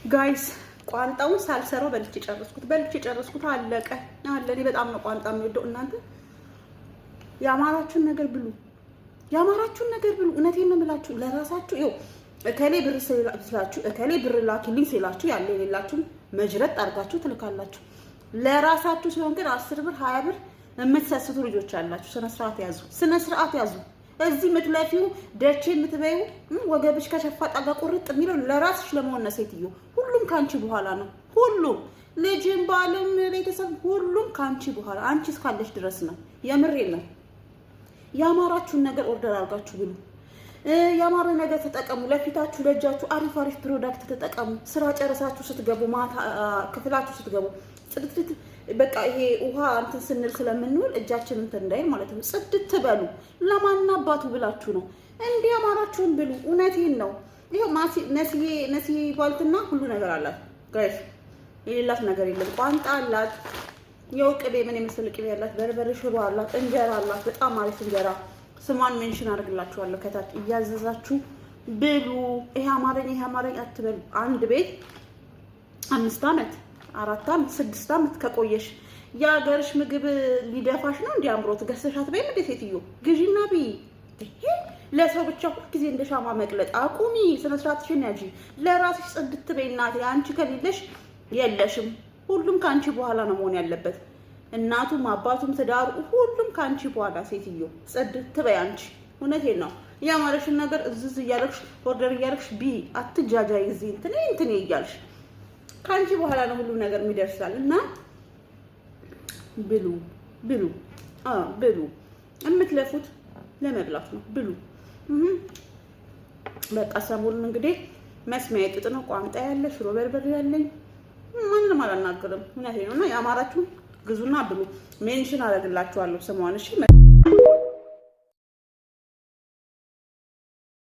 Guys፣ ቋንጣውን ሳልሰራው በልቼ ጨረስኩት። በልቼ ጨረስኩት። አለቀ አለ። እኔ በጣም ነው ቋንጣ የምወደው። እናንተ የአማራችሁን ነገር ብሉ፣ የአማራችሁን ነገር ብሉ። እውነቴን ነው የምላችሁ። ለራሳችሁ ይኸው እከሌ ብር ስላችሁ፣ እከሌ ብር ላኪልኝ ሲላችሁ ያለ የሌላችሁን መጅረጥ አድርጋችሁ ትልካላችሁ። ለራሳችሁ ሲሆን ግን 10 ብር 20 ብር የምትሰስቱ ልጆች አላችሁ። ስነ ስርዓት ያዙ፣ ስነ ስርዓት ያዙ። እዚህ የምትለፊው ደቼ የምትበይው ወገብሽ ከሸፋጣ ጋር ቁርጥ የሚለው ለራስሽ ለመሆን ነው። ሴትዮ፣ ሁሉም ከአንቺ በኋላ ነው። ሁሉም ልጅም፣ ባልም፣ ቤተሰብ ሁሉም ከአንቺ በኋላ አንቺ እስካለሽ ድረስ ነው። የምሬን ነው። ያማራችሁን ነገር order አድርጋችሁ ብሉ። ያማረ ነገር ተጠቀሙ። ለፊታችሁ ለእጃችሁ አሪፍ አሪፍ product ተጠቀሙ። ስራ ጨርሳችሁ ስትገቡ፣ ማታ ክፍላችሁ ስትገቡ ጽድት፣ በቃ ይሄ ውሃ እንትን ስንል ስለምንውል እጃችን እንትን እንዳይል ማለት ነው። ጽድት በሉ። ለማን አባቱ ብላችሁ ነው? እንዲህ ያማራችሁን ብሉ። እውነቴን ነው። ይኸው ነስዬ፣ ነስዬ ባልትና ሁሉ ነገር አላት guys፣ የሌላት ነገር የለም። ቋንጣ አላት። የው ቅቤ ምን የመሰለ ቅቤ አላት። በርበሬ ሽሮ አላት። እንጀራ አላት። በጣም አሪፍ እንጀራ። ስሟን mention አድርግላችኋለሁ ከታች። እያዘዛችሁ ብሉ። ይሄ አማረኝ ይሄ አማረኝ አትበሉ። አንድ ቤት 5 ዓመት፣ 4 ዓመት፣ 6 ዓመት ከቆየሽ የሀገርሽ ምግብ ሊደፋሽ ነው? እንዲ አምሮት ገዝተሽ አትበይም እንዴ? ሴትዮ፣ ግዢና ብይ። ለሰው ብቻ ሁልጊዜ እንደ ሻማ መቅለጥ አቁሚ። ስነ ስርዓትሽን ያዢ። ለራስሽ ጽድት በይ እናቴ። አንቺ ከሌለሽ የለሽም። ሁሉም ከአንቺ በኋላ ነው መሆን ያለበት። እናቱም አባቱም ትዳሩ ሁሉም ከአንቺ በኋላ። ሴትዮ፣ ጽድት በይ አንቺ። እውነቴን ነው። ያማረሽን ነገር እዝዝ እያደረግሽ order እያደረግሽ ብዪ። አትጃጃይ። እዚህ እንትኔ እንትኔ እያልሽ ከአንቺ በኋላ ነው ሁሉም ነገር የሚደርሳል። እና ብሉ፣ ብሉ፣ ብሉ። የምትለፉት ለመብላት ነው። ብሉ። በቃ ሰሞኑን እንግዲህ መስሚያ ጥጥ ነው። ቋንጣ ያለ፣ ሽሮ በርበሬ ያለኝ ማንንም አላናግርም። እውነቴን ነው። እና የአማራችሁን ግዙና ብሉ። Mention አደርግላችኋለሁ ስሟን። እሺ።